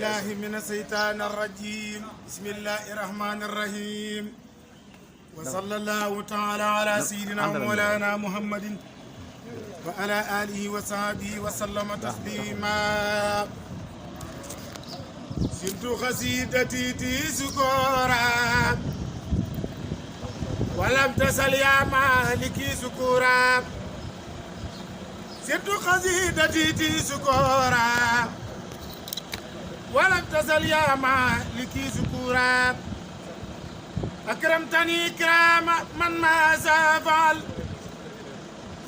بالله من الشيطان الرجيم بسم الله الرحمن الرحيم وصلى الله تعالى على سيدنا مولانا محمد وعلى آله وصحبه وسلم تسليما سرت قصيدتي تسكورا ولم تسل يا مالكي سكورا سرت قصيدتي تسكورا ولم تزل يا مالكي سكورا أكرمتني كرام من ما زال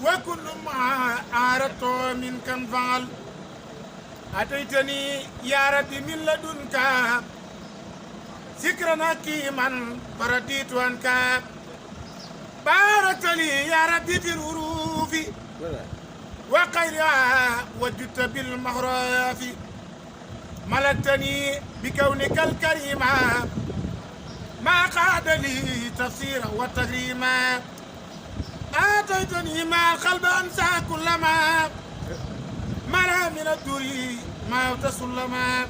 وكل ما أردت منك انفعل أتيتني يا ربي من لدنك ذكرا حكيما فرديت عنك باركت لي يا ربي في الحروف وخيرها وجدت بالمحراف ملكتني بكونك الكريم ما قاد لي تفسيرا وتكريما آتيتني ما القلب أنسى كلما مرى من الدري ما تسلما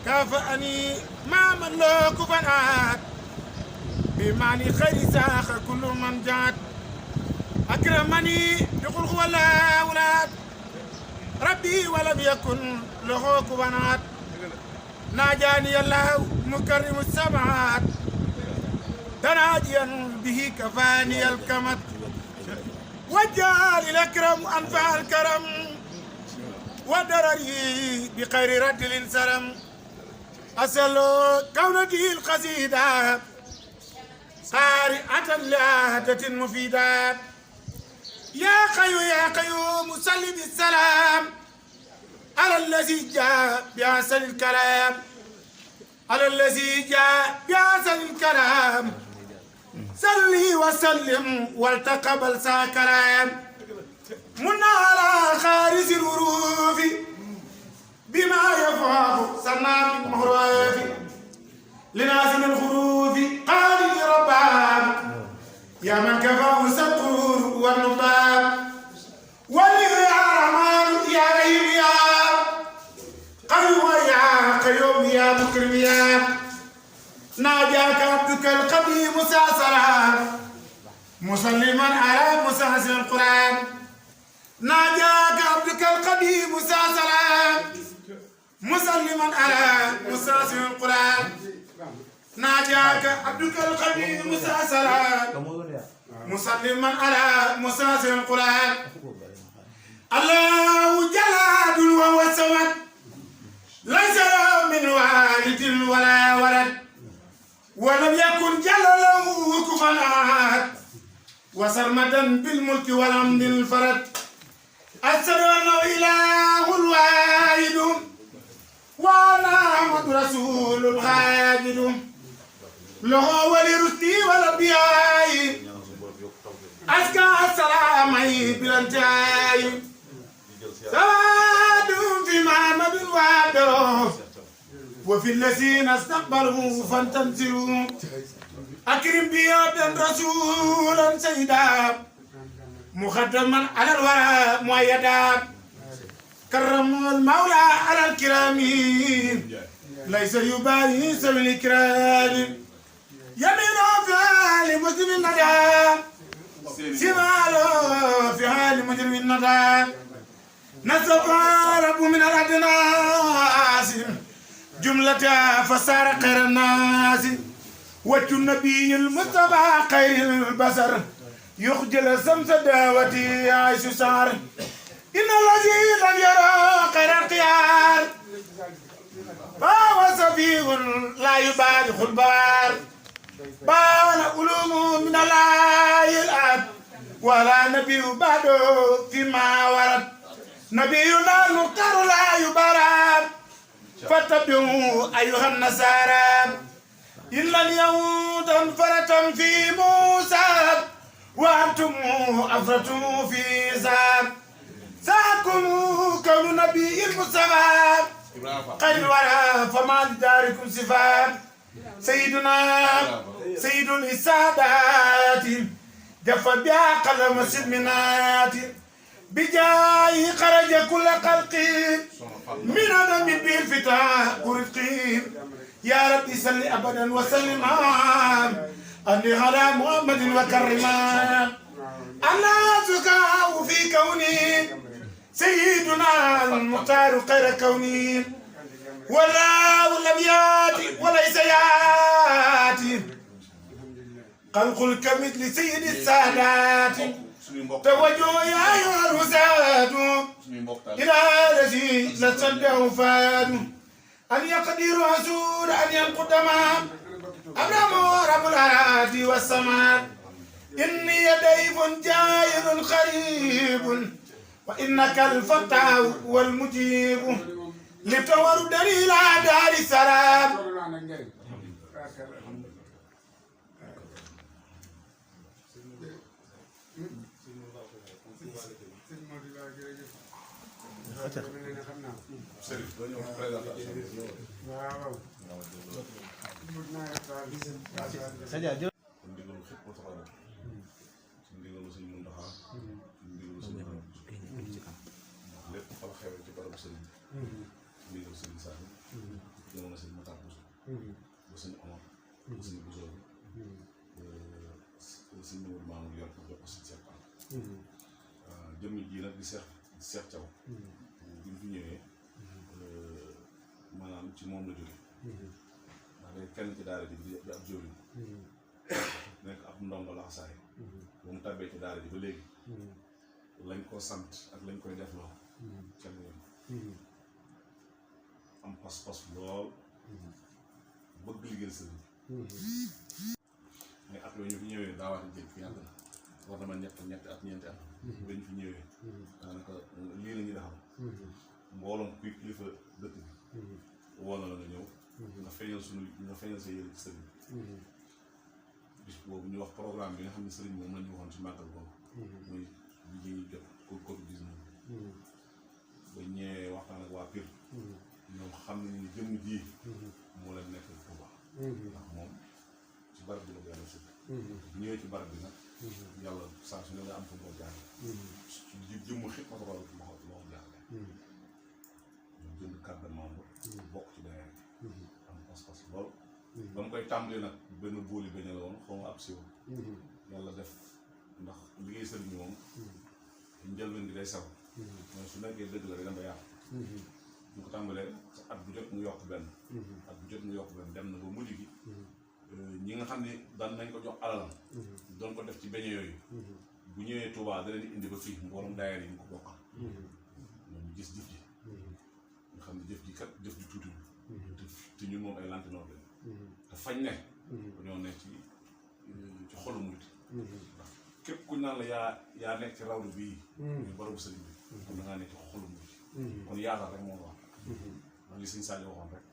كافأني ما ملوك فنات بمعنى خير ساخ كل من جات أكرمني يقول هو الله أولاد ربي ولم يكن له كفنات ناجاني الله مكرم السماوات تناجيا به كفاني الكمت وجعل الأكرم أنفع الكرم ودرري بخير رد الانسرم أسأل كونتي القصيدة سارعة لعادة مفيدة يا خيو يا قيوم صل بالسلام على الذي جاء بأحسن الكلام على الذي جاء بأحسن الكلام صلي وسلم والتقبل سا كلام من على خارج الحروف بما يفعل سنا من محروف لنازم الحروف قال رباب يا من كفاه الستور والنباب ولي يا رحمن يا رحيم يا قيوم يا قيوم يا مكرم يا ناجاك عبدك القديم مساسرا مسلما على مساسر القرآن ناجاك عبدك القديم مساسرا مسلما على مساسر القرآن ناجاك عبدك القديم مساسرا مسلما على مساسر القرآن الله جلاد وهو الصمد ليس من والد ولا ولد ولم يكن جل له كفوا احد وسرمدا بالملك والحمد الفرد أشهد أنه إله واحد وأنا أحمد رسول الخالد له ولرشدي والأنبياء أزكى السلام بلا انتهاء سواد في محمد وعبده وفي الذين استقبلوا فانتنزلوا أكرم بي عبدا رسولا سيدا مخدما على الورى مؤيدا كرم المولى على الكرام ليس يبالي سوي الإكرام يمين في حال مسلم الندى شماله في حال مجرم الندى نصف رب من الأدناس جملة فصار خير الناس وجه النبي المصطفى خير البشر يخجل سمس دعوتي عيش سار إن الذي لم يرى خير الخيار فهو سفيه لا يبالغ البار بان علوم من الله الأب ولا نبي بعده فيما ورد نبينا المختار لا يبارى فاتبعوا أيها النصارى إن اليهود انفرتم في موسى وأنتم أفرتم في عيسى ساكم كون نبي المصطفى خير الورى فما لداركم صفات سيدنا سيد الإسادات جف بها قلم السلمنات بجاي خرج كل خلق من عدم بالفتاة الرجيم يا ربي صل أبدا وسلم أني على محمد وكرما أنا زكاه في كوني سيدنا المختار خير كوني والله لم ياتي وليس ياتي خلق كمثل سيد السادات توجه يا أيها الوساد إلى الذي لصده فاد أن يقدر أسود أن ينقض ما أمام رب الأرض والسماء إني ضيف جائر قريب وإنك الفتى والمجيب لتوردني إلى دار السلام jëmmi ji nag di Seex Thiaw bi ñu fi ñëwee maanaam ci moom la jóge ndax day kenn ci daara ji di ab jëwriñ nekk ab ndongo laxasaay ba mu tàbbee ci daara ji ba léegi lañ ko sant ak lañ koy def loo kenn yéen am pas-pas lool bëgg liggéey sëriñ mais at yooyu ñu fi ñëwee daawaati jël fi yàgg na war na ma ñetti at ñeenti at bañ fi ñëwee daanaka lii la ñuy defal mbooloom kuy kilifa dëkk bi woo na la nga ñëw nga feeñal sa yëre ci sëriñ bis boobu ñu wax programme bi nga xam ne sëriñ moom la ñu waxoon ci màggal boobu muy bi ñuy jot Covid-19 ba ñëwee waxtaan ak waa Pire ñoom xam nañ ni jëmm ji moo leen nekk Touba ndax moom ci barab bi la ko yàlla sukk bu ñëwee ci barab bi nag yàlla saa su ne nga am fu moo jaarale jëmm xit ma ko war a moo jaarale ñu jënd carte de membre bokk ci daayira am pas-pas lool ba mu koy tàmbalee nag benn booli bañ la woon xaw ma ab siwo yàlla def ndax liggéey sëriñ moom njëlbeen bi day saw mooy su nekkee dëgg la rek dama yàqu ñu ko tàmbalee at bu jot mu yokk benn at bu jot mu yokk benn dem na ba mujj gi ñi nga xam ne daan nañ ko jox alalam doon ko def ci beñe yooyu bu ñëwee Touba da leen indi ba fii mboolem daayira yi ñu ko bokkal ñoom ñu gis jëf ji nga xam ne jëf ji kat jëf ji tuuti te ñun moom ay lantinoor lañ te fañ ne dañoo nekk ci xolu murit ndax képp kuñ naan la yaa nekk ci rawdu bii ñu barabu sëriñ bi kon da ngaa nekk ci xolu murit kon yaatal rek moom wax man li sëñ Sadio waxoon rek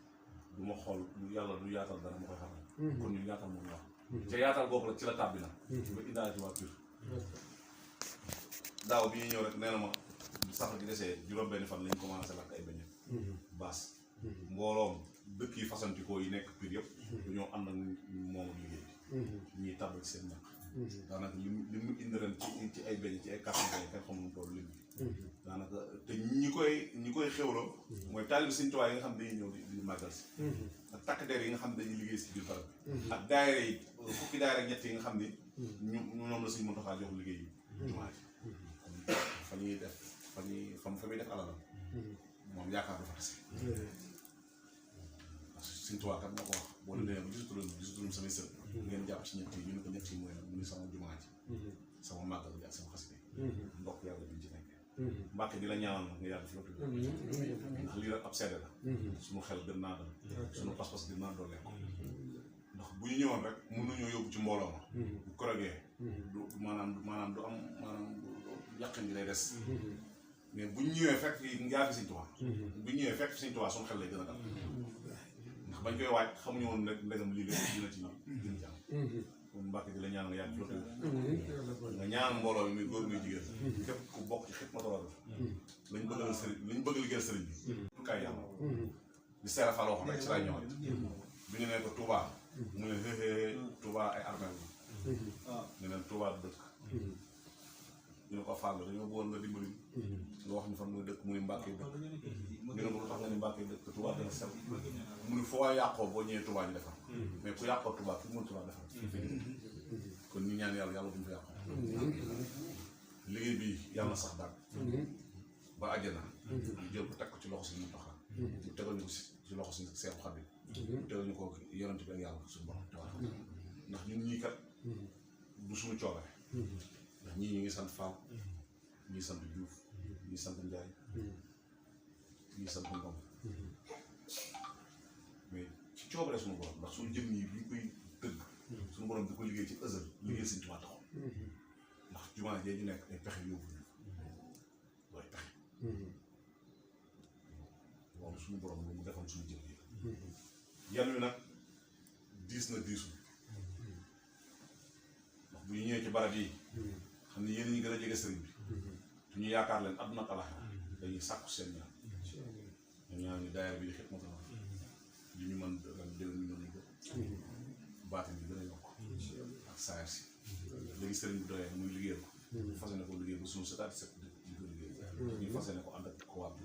du ma xool yàlla du yaatal dara ma koy xamal kon ñu yaatal moom wax ca yaatal boobu rek ci la tàbbi na ba indaale ci waa Pire daaw bi ñuy ñëw rek nee na ma sax gi desee juróom-benn fan lañ commencé lakk ay beñe baas mbooloom dëkk yi fasantikoo yi nekk Pire yëpp dañoo ànd ak moom ak liggéey bi ñuy tàbbal ci seen ñàkk daanaka li mu indi ren ci ay beñe ci ay carton beñe kenn xamul toolu lim bi daanaka te ñi koy xewloo mooy taalibe Sëñ Tuubaa yi nga xam ne dañuy ñëw di màggal si ak takk der yi nga xam ne dañuy liggéey si biir barab bi ak daayira yi fukki daayira ak ñett yi nga xam ne ñoom la Sëñ Muntaxaa jox liggéey yi jumaa ji fa ñuy def fa muy def alalam moom yaakaar dafa tase parce que Sëñ Tuubaa kat moo ko wax boo leen demee ba gisatuloon samay sët ngeen jàpp ci ñett yi ñu ne ko ñett yi mooy mu ni sama jumaa ji sama màggal bi ak sama xasida ndokk yàlla bi ci nekk Mbàkke di la ñaanal nag nga yàgg fi loolu ndax lii rek ab seede la suñu xel gën naa dal suñu pas-pas gën naa doole ko ndax bu ñu ñëwoon rek mënuñoo yóbbu ci mbooloo ma bu korogee du maanaam du am maanaam yàqin gi lay des mais bu ñu ñëwee fekk ngaa fi Sëñ Tuubaa bu ñu ñëwee fekk fi Sëñ Tuubaa suñu xel lay gën a dal ndax bañ koy waaj xamuñu woon rek ndegam lii la dina ci gën jàng kon Mbàkke di la ñaan nga yàgg fi loolu nga ñaan mbooloo mi muy góor muy jigéen képp ku bokk ci Xidmatul Rasul lañ bëgg liggéeyal sëriñ bi kay yàlla di seera fa loo xam rek ci lay ñëwaat bi ñu ne ko Touba mu ne xëxee Touba ay armeel la ne leen Touba dëkk ñu ne ko Fall dañoo bëggoon nga dimbali nga wax ñu fan muy dëkk mu ne Mbàkke dëkk ñu ne ko lu tax nga ni Mbàkke dëkk Touba dana sell mu ne foo yàqoo boo ñëwee Touba ñu defar mais ku yàqoo Touba ki mën Touba defar kon ñu ñaan yàlla bu ñu fa yàqoo liggéey bi yàlla na sax daal ba àjjana ñu jël ko teg ko ci loxo si Muntaxa ñu tegal ñu ko ci loxo si Seexu Xaadim ñu tegal ñu ko yonent bi ak yàlla suñu borom ndax ñun ñii kat du suñu coobare ndax ñii ñu ngi sant Fall ñii sant Diouf ñii sant Ndiaye ñii sant Ngom mais ci coobare suñu borom ndax suñu jëm yi bi ñu koy tëgg suñu borom di ko liggéey ci ësal liggéey Sëñ Tuubaa taxoon ndax jumaa jee ñu nekk ay pexe yóbbu ñu looy pexe loolu suñu borom lu mu defoon suñu jëm yi yan wi nag diis na diisul ndax bu ñu ñëwee ci barab yi xam ne yéen ñi gën a jege sëriñ bi te ñu yaakaar leen àdduna ak alaaxira dañuy sàkku seen ñaan ñu ñaan ni daayira bi di xet motana li ñu mën ren déwén ñu mën ko baatin bi gën a yokk ak saayar si léegi sëriñ bi doyee muy liggéeyal ko ñu fas yéene ko liggéey ba suñu setaati set di ko liggéey ñu fas yéene ko ànd ak ko waa bi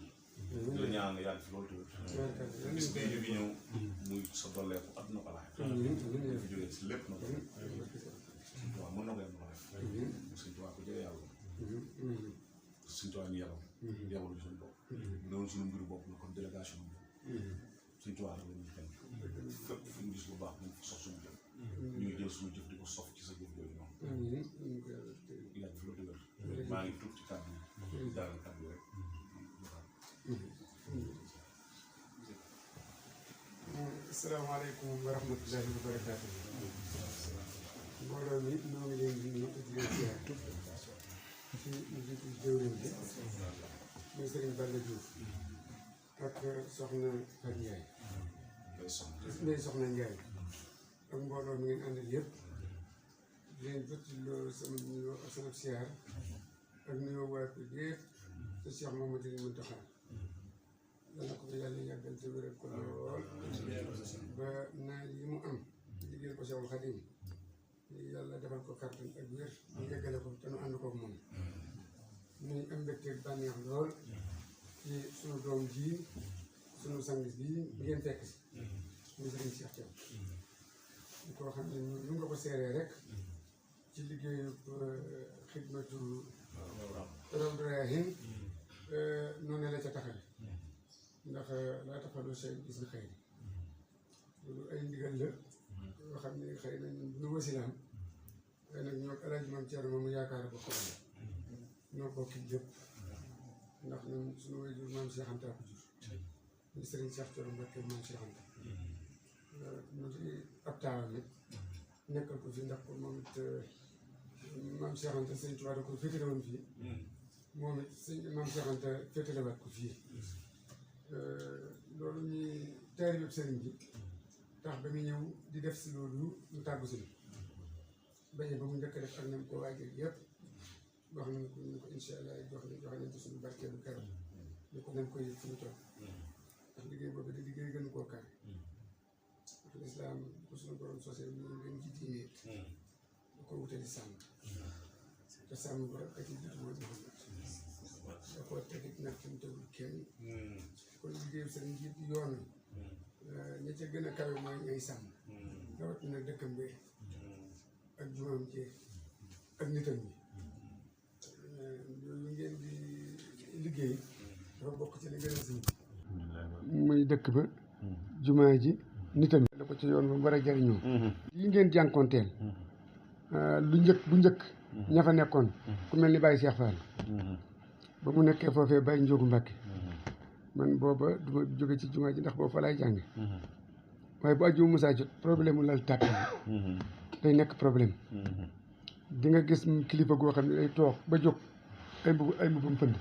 di la ñaan nga yàgg fi loolu tamit bis bii ñu fi ñëw muy sa dolleeku àdduna ak alaaxira fi jógee si lépp na ko waaw mën na ko yem ko def Sëñ Tuubaa ko jege yàlla Sëñ Tuubaa ñu yàlla yàlla suñu bopp loolu suñu mbiru bopp la kon délégation bi Sëñ Tuubaa la ñu xen fépp fu ñu gis lu baax nañ fa sof suñu jëf ñu ngi jël suñu jëf di ko sof ci sa jëf yooyu noonu yàgg fi la dëgër maa ngi tuub ci kàddu yi daal kàddu rek asalaamaaleykum wa rahmatullahi wa barakaatu mbooloo mi ñoo ngi leen di nuyu di leen ziar ci njiitu jëwriñ bi muy Serigne Balla Diouf ak soxna Fatou Ndiaye ndey soxna Ndiaye ak mbooloo mi ngeen àndal yëpp di leen jottali sama nuyoo ak sama ziar ak nuyoo waa kër yëpp te Cheikh Mamadou Mountakha dana ko yàlla yàggal te wéral ko lool ba naa yi mu am liggéey ko Cheikhul Khadim yàlla defal ko kàttan ak wér ñu yeggale ko te nu ànd koog moom ñuy am mbégte bànneex lool ci sunu doom ji sunu sang bi ngeen fekk si muy Serigne Cheikh Thiam ñu koo xam ne ñu nga ko seeree rek ci liggéeyu xidmatu Rawdu Rayaahiin noonu la ca taxawe ndax laa taxalu shay gis na xëy loolu ay ndigal la yoo xam ne xëy na ñun bu ñu wasilaam xëy nag ñoo Alaaji Maam Cerno moom yaakaar ko xam ñoo bokki lépp ndax ñun suñu waajur Maam Cheikh Anta ko jur ñu Serigne Cheikh Thioro Mbacké Maam Cheikh Anta ñu di ab taawam it nekkal ko fi ndax ko moom it Maam Cheikh Anta Sëñ Tuubaa da ko féetale woon fii moom it sëñ Maam Cheikh Anta féetalewaat ko fii loolu ñuy taalibe sëriñ bi tax ba mu ñëw di def si loolu ñu tàggu si bañe ba mu njëkk def ak ñam ko waajal yëpp wax nañ ko ñu ko incha allah jox nañ ko suñu barkeelu keroog ñu ko nañ koy fu ñu toog ndax liggéey boobu di liggéey gën koo kaay ndax lislaam ko suñu borom sosé ñu leen ci diine da ko wutali sàmm te sàmm ba ak ci jiitu mooy da koo tegit nag fi mu tegul kenn kon liggéeyu sëriñ ji yoon wi ña ca gën a kawe mooy ngay sàmm rawatina dëkkam bi ak jumaam ji ak nitam ñi yooyu ngeen di liggéey dafa bokk ci li gën a sëñ muy dëkk ba jumaa ji nitam la ko ci yoon ba mu war a jariñoo yi ngeen jànkoonteel bu njëkk ña fa nekkoon ku mel ni Baye Cheikh Fall ba mu nekkee foofee Baye Njóogu Mbàkke man booba du ma jóge ci jumaa ji ndax boobu fa laay jànge waaye bu àjjuma musaa jot problème mu lal tàkk day nekk problème di nga gis kilifa goo xam ne day toog ba jóg ay mbubum pënd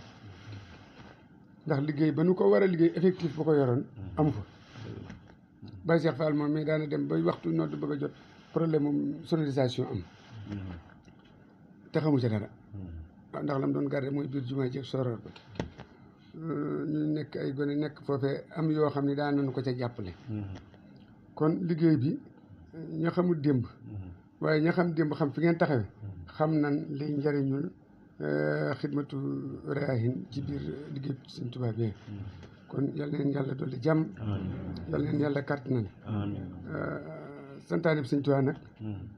ndax liggéey ba nu ko war a liggéey effectif bu ko yoroon amu fa Baye Cheikh Fall moom mais daana dem ba waxtu nodd bëgg a jot problème mu sonorisation am te xamu ca dara waaw ndax lam doon garder mooy biir jumaa ji ak soroor ba ñu nekk ay gone nekk foofee am yoo xam ne daan nañu ko ca jàppale kon liggéey bi ña xamul démb waaye ña xam démb xam fi ngeen taxawe xam nan li njariñul xidmatu raahin ci biir liggéey Sëñ Tuubaa bi kon yal na leen yàlla dolli jàmm yal na leen yàlla kàttanal santaane bi Sëñ Tuubaa nag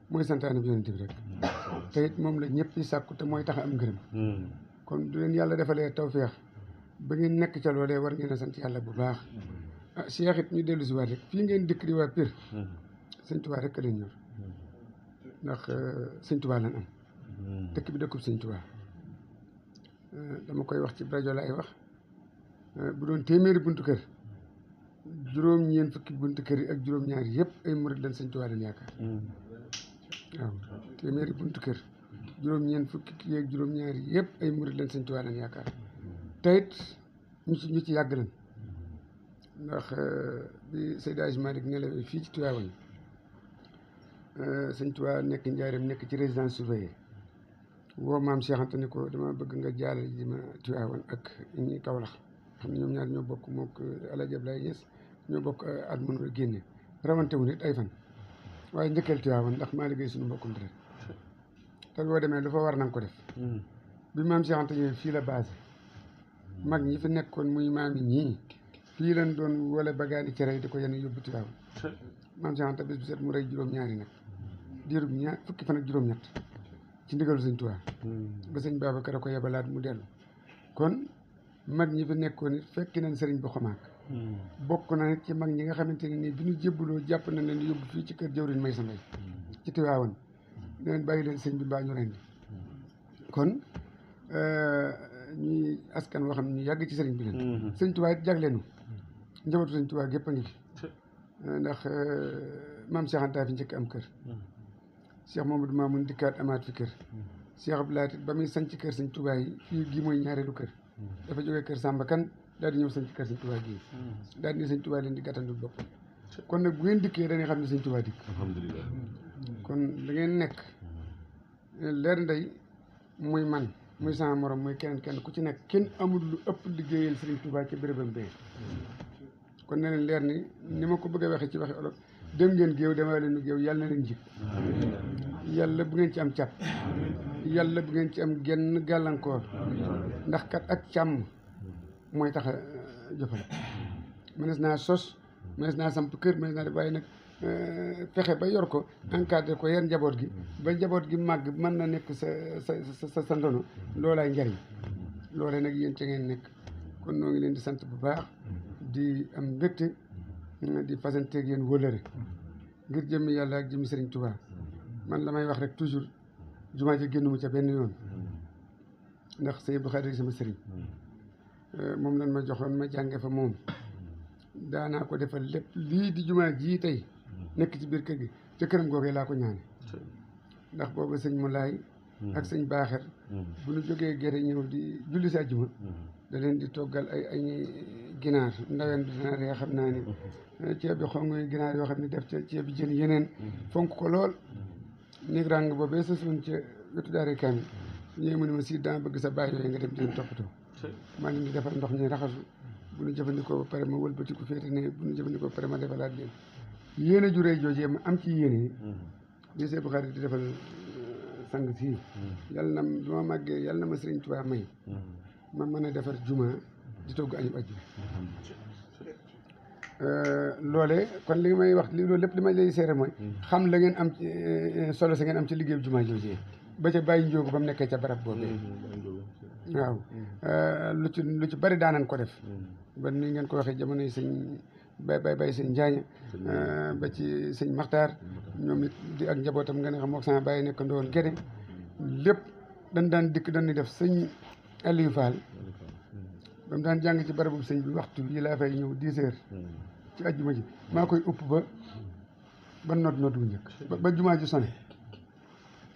mooy santaane bi yonent bi rek te it moom la ñëpp yi sàkku te mooy tax am ngërëm kon du leen yàlla defalee tawféex ba ngeen nekk ca loolee war ngeen a sant yàlla bu baax Cheikh it ñu dellu si waat rek fii ngeen dëkk di waa Pire Sëñ Tuubaa rek a leen ñor ndax Sëñ Tuubaa lan am dëkk bi dëkkub Sëñ Tuubaa dama koy wax ci rajo laay wax bu doon téeméeri buntu kër juróom-ñeent fukki buntu kër yi ak juróom-ñaar yëpp ay murid lañ Sëñ Tuubaa leen yaakaar waaw téeméeri buntu kër juróom-ñeent fukki kii ak juróom-ñaar yëpp ay murid lañ Sëñ Tuubaa leen yaakaar te it ñu ci yàgg nañ ndax bi Seydi Hadji Malick nelawee fii ci Tivaouane Sëñ Tuubaa nekk Njaaréem nekk ci résidence surveillée woo maam Cheikh Anta ni ko dama bëgg nga jàllale ji ma Tivaouane ak ñi Kawlax xam ne ñoom ñaar ñoo bokk mook Alaaji Ablaye Niass ñoo bokk at mënul génne rawante wu nit ay fan waaye njëkkeel Tivaouane ndax maa liggéey suñu mbokkum deret te boo demee lu fa war na nga ko def bi maam Cheikh Anta ñëwee fii la basé mag ñi fi nekkoon muy maam yi ñii fii lañ doon wala bagaani cere di ko yenn yóbbu Tivaouane maam Cheikh Anta bis bu set mu rey juróom-ñaari nag diirub fukki fan ak juróom-ñett ci ndigalu Sëñ Tuubaa ba sëñ Babacar a ko yebalaat mu dellu kon mag ñi fi nekkoon it fekki nañ sëriñ bu xomaak bokk na nit ci mag ñi nga xamante ne nii bi ñu jébbaloo jàpp nañ leen yóbbu fii ci kër jawrin may sa mbay ci Tivaouane ne leen bàyyi leen sëñ bi mbaa ñu rendi kon ñuy askan woo xam ne ñu yàgg ci sëriñ bi leen Sëñ Tuubaa it jagleenu njabootu Sëñ Tuubaa gépp a ngi fi ndax maam Cheikh Anta fi njëkk am kër Cheikh Mamadou Mamoun dikkaat amaat fi kër Cheikh Abdoulaye ba muy sanc kër Sëñ Tuubaa yi fii gii mooy ñaareelu kër dafa jógee kër Samba Kan daal di ñëw sanc kër Sëñ Tuubaa gii daal di ne Sëñ Tuubaa leen di gàttandul boppam kon nag bu ngeen dikkee dañuy xam ne Sëñ Tuubaa dikk alhamdulilah kon da ngeen nekk leer ndey muy man muy sama morom muy kenn ku ci nekk kenn amul lu ëpp liggéeyal Sëñ Tuubaa ci bérébam bee kon ne leen leer ni ma ko bëgg a waxee ci waxi olof dem ngeen géew demaa leen géew yàlla na leen jik yàlla bu ngeen ci am cat yàlla bu ngeen ci am genn gàllankoor ndax kat ak càmm mooy tax a jëfal mënees naa sos mënees naa samp kër mënees naa def waaye nag fexe ba yor ko encadré ko yar njaboot gi ba njaboot gi màgg mën na nekk sa ndono loolaay njariñ loolee nag yéen ca ngeen nekk kon noo ngi leen di sant bu baax di am mbégte di fasanteeg yéen wëllëre ngir jëmmi yàlla ak jëmmi Sëriñ Tuubaa man la may wax rek toujours jumaa ji génnuma ca benn yoon ndax sëñ Abdou Khadre sama sëriñ moom lan ma joxoon ma jànge fa moom daanaa ko defal lépp lii di jumaa jii tey nekk ci biir kër gi ca këram googee laa ko ñaane ndax booba sëñ Moulay ak sëñ Baaxer bu ñu jógee gerte ñëw di julli si àjjuma da leen di toggal ay ginaar ndaween bi ginaar yoo xam naa ni ceeb bi xong yi ginaar yoo xam ne def ca ceeb bi jën yeneen fonk ko lool néeg ràng boobee sa suñ ca wetu daare kaamil ñëwee mu ne ma si dama bëgg sa bàyyi yooyu nga dem di leen toppatoo maa ngi leen di defal ndox ñi raxasu bu ñu jëfandikoo ba pare ma wëlbatiku féete ne bu ñu jëfandikoo ba pare ma defalaat leen yéene ju rëy joojee ma am ci yéene di see Buxaari di defal sang sii yàlla na bi ma màggee yàlla na ma Sëriñ Tuubaa may ma mën a defar juma di togg añu ajju loole kon li may wax loolu lépp li may lay seere mooy xam la ngeen am solo sa ngeen am ci liggéeyu juma joojee ba ca bàyyi njóogu ba mu nekkee ca barab boobee waaw lu ci bari daanan ko def ba ni ngeen ko waxee jamono yi sëñ bay sëñ Njaañ ba ci sëñ Maxtaar ñoom it di ak njabootam nga ne xam mook sama bàyyi nekk ndowoon Gédé lépp dañ daan dikk dañuy def sëñ Aliou Fall ba mu daan jàng ci barabu sëñ bi waxtu bii laa fay ñëw 10 heures ci ajjuma ji maa koy upp ba nodd bu njëkk ba jumaa ji sone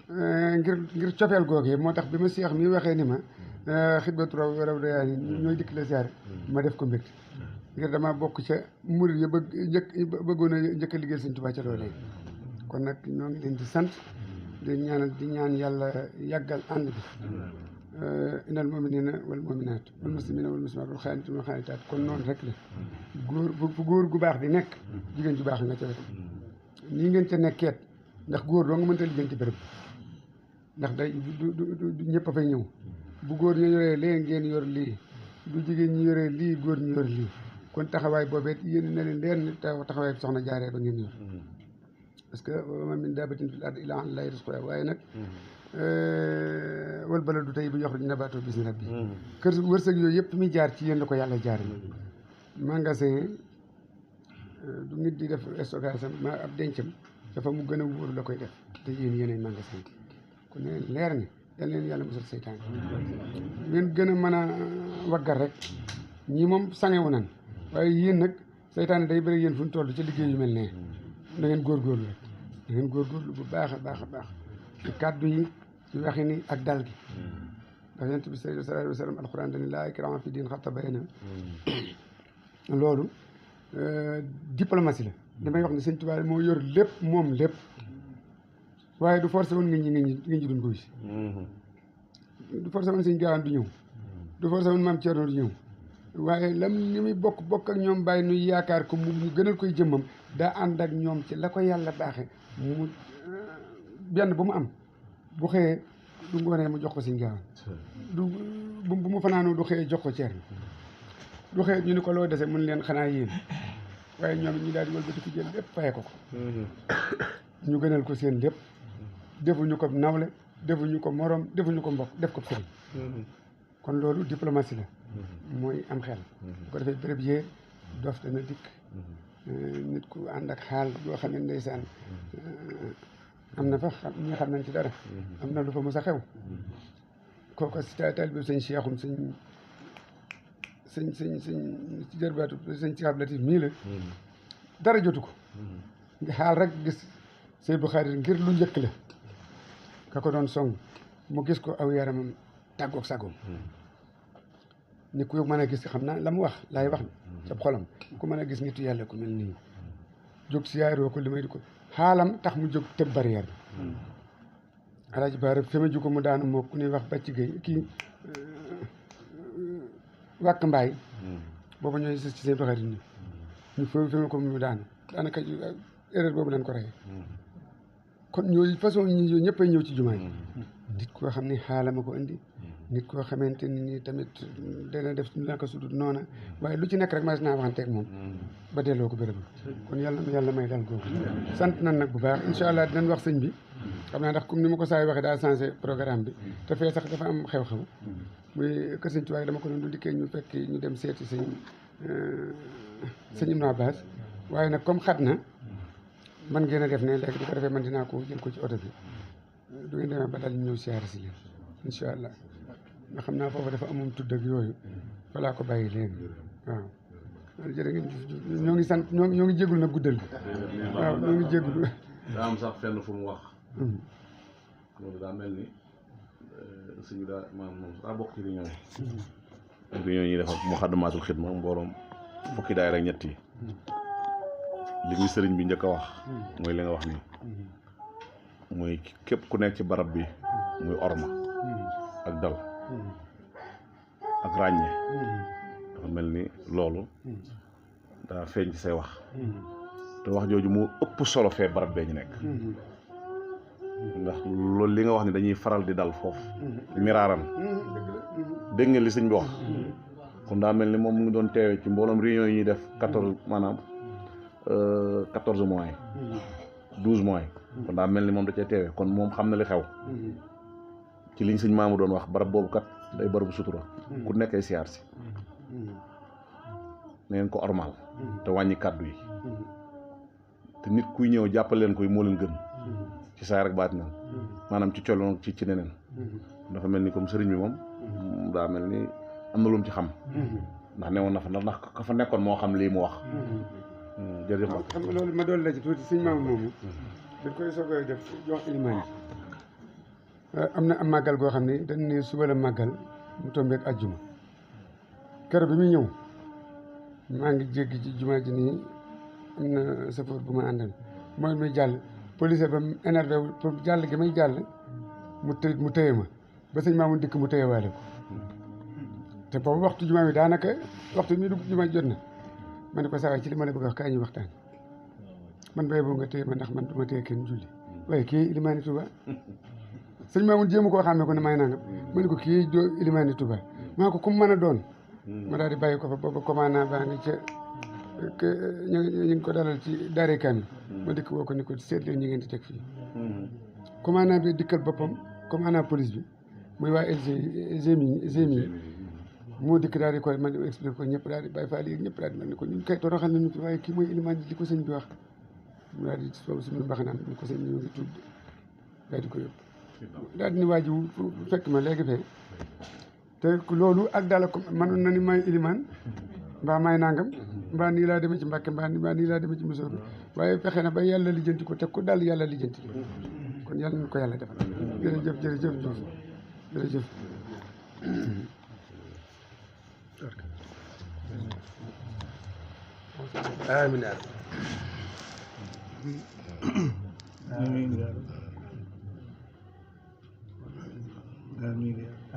ngir cofeel googee moo tax bi ma seex mi waxee ni ma xidbatu raw dayaani ñooy dikk la siyaare ma def ko mbégte ngir dama bokk ca murid ya bëggoon a njëkk a liggéeyal Sëñ Tuubaa ca loolee kon nag ñoo ngi leen di sant di ñaan yàlla yàggal ànd bi innal mu'minina wal mu'minat wal muslimina wal muslimat wal xaanitina wal xaanitaat kon noonu rek la góor gu baax di nekk jigéen ju baax nga ca wetam nii ngeen ca nekkeet ndax góor doo nga mënta liggéey ci béréb ndax day du ñëpp a fay ñëw bu góor ñu yoree lee ngeen yor lii bu jigéen ñi yoree lii góor ñu yor lii kon taxawaay boobee yéen na leen leer ni taxawaay soxna jaaree ba ngeen yor parce que ma min daabatin fil ardi illaa alaa llaahi rizquhaa waaye nag wal baladu tayyibu yaxruju nabaatuhu bi izni rabbihi kër wërsëg yooyu yëpp muy jaar ci yéen la ko yàlla jaare magasin du nit di def stockage ma ab dencam dafa mu gën a wóor la koy def te yéen yéenay magasin kon ne leer ni yal leen yàlla musal seytaan ngeen gën a mën a waggar rek ñii moom sangewu nan waaye yéen nag seytaan day bëri yéen fu ñu toll ci liggéey yu mel ne da ngeen góorgóorlu rek da ngeen góorgóorlu bu baax a baax a baax ci kàddu yi ci waxi ni ak dal gi ndax yonent bi sallallahu alayhi wa sallam alquran dani laa ikraaha fi diin qad tabayyana loolu diplomatie la damay wax ne sëñ Tuubaa moo yor lépp moom lépp waaye du forcé woon nga ñi duñ ko gis du forcé woon sëñ Gaawaan du ñëw du forcé woon maam Thierno du ñëw waaye lam li muy bokk ak ñoom bàyyi nuy yaakaar ko mu gënal koy jëmmam daa ànd ak ñoom ci la ko yàlla baaxe mu benn bu mu am bu xëyee du ngoonee mu jox ko sëñ Gaawaan du bu mu fanaanoo du xëyee jox ko Thierno du xëyee ñu ni ko loo dese mun leen xanaa yéen waaye ñoom ñu daal di wëlbati ko jël lépp faye ko ñu gënal ko seen lépp defuñu ko nawle defuñu ko morom defuñu ko mbokk def ko sëriñ kon loolu diplomatie la mooy am xel bu ko defee béréb yee dof dana dikk nit ku ànd ak xaal yoo xam ne ndeysaan am na fa ñi xam nañ ci dara am na lu fa mos a xew kooku si taal bi sëñ Cheikhoum sëñ ci jërbaatu sëñ ci Ablatif mii la dara jotu ko nga xaal rek gis Sëñ bu Xaadir ngir lu njëkk la ka ko doon song mu gis ko aw yaramam tàggoog sagoom ni ku mën a gis xam naa la mu wax laay wax ca xolam ku mën a gis nitu yàlla ku mel nii jóg si yaaroo ko li may di ko xaalam tax mu jóg tëb barrière bi Alaaji Baara fi ma ju ko mu daanu moo ku ñuy wax bàcc gay kii wàkk mbaay booba ñooy sës ci Sëñ bu Xaadir ni ñu fi ma ko mu daanu daanaka erreur boobu lañ ko rey kon ñooyu façon ñi yooyu ñëpp ay ñëw ci jumaa yi nit koo xam ne xaalama ko indi nit koo xamante ni tamit dana def naka sudut noona waaye lu ci nekk rek mas naa waxanteeg moom ba delloo ko béréb kon yàlla may dal googu sant nan nag bu baax incha allah dinañ wax sëñ bi xam naa ndax comme ni ma ko saa waxee daa changé programme bi te fee sax dafa am xew-xew muy kër sëñ Tuubaa dama ko doon du dikkee ñu fekk ñu dem seeti sëñ Ibnu Abbas waaye nag comme xat na man ngeen a def ne léegi bu ko defee man dinaa ko jël ko ci oto bi du ngeen demee ba daal ñëw siyaare si leen incha allah nga xam naa foofu dafa amoon tudd ak yooyu falaa ko bàyyi léegi waaw jërë ngeen ñoo ngi sant ñoo ngi jégul nag guddal bi waaw ñoo ngi jégul daa am sax fenn fu mu wax loolu daa mel ni suñu daa moom daa bokk ci réunion yi ñuy def ak Muxaddamaatul Xidma mbooloom fukki daay rek ñett yi li muy sëriñ bi njëkk a wax mooy li nga wax nii mooy képp ku nekk ci barab bi muy orma ak dal ak ràññe dafa mel ni loolu daa feeñ ci say wax te wax jooju moo ëpp solo fee barab bee ñu nekk ndax loolu li nga wax ni dañuy faral di dal foofu miraaran dégg ngeen li sëñ bi wax kon daa mel ni moom mu ngi doon teewee ci mbooloom réunion yi ñuy def 14 mois 12 mois kon daa mel ni moom da cee teewee kon moom xam na li xew ci liñ sëñ maamu doon wax barab boobu kat day barabu sutura ku nekkee siyaar si na ngeen ko ormal te wàññi kàddu yi te nit kuy ñëw jàppal leen koy moo leen gën ci saa rek baati nan maanaam ci coloon ci neneen dafa mel ni comme sëriñ bi moom daa mel ni am na lu mu ci xam ndax newoon na fa ndax ka fa nekkoon moo xam lii mu wax jërëjëf xam nga loolu ma doon la ci tuuti sëñ maamu moomu dañ koy soog a def jox ilimaan yi am na am màggal goo xam ne dañ ne suba la màggal mu tombeek ajjuma keroog bi muy ñëw maa ngi jéggi ci jumaa ji nii am na safoor bu ma àndal mooy muy jàll police ba mu énervé wu pour jàll gi may jàll mu téye ma ba sëñ maamu dikk mu téyewaale ko te boobu waxtu jumaa bi daanaka waxtu mi dugg jumaa jot na ma ne ko saa waay ci li ma la bëgg wax kaay ñu waxtaan man bay boo nga téye ma ndax man du ma téye kenn julli waaye kii Ilimaani Tuuba sëñ Mamoun jéem koo xàmmee ko ne may nangam ma ne ko kii jo ilimaani Touba maa ko ku mu mën a doon ma daal di bàyyi ko fa booba commandant baa ngi ca ñu ngi ko dalal ci Daaray Kamil ma dikk woo ko ni ko seet leen ñi ngeen di teg fii commandant bi dikkal boppam commandant police bi muy waa GMI moo dikk daal di koy man expliqué ko ñëpp daal di bàyyi faal yi ñëpp daal di man ni ko ñun kay toroxal nañu fi waaye kii mooy ilimaan li ko sëñ bi wax mu daal di soobu suñu mbaxanaam ni ko sëñ bi ñu ngi tudd daal di ko yóbbu daal di ni waa ji fekk ma léegi fee te loolu ak daal ko manoon na ni may ilimaan mbaa may nangam mbaa nii laa demee ci Mbàkke mbaa nii laa demee ci Musóor bi waaye fexe na ba yàlla lijjanti ko teg ko daal yàlla lijjanti ko kon yàlla na ko yàlla defal jërëjëf jërëjëf Diouf jërëjëf amiin amiin amiin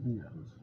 Yeah.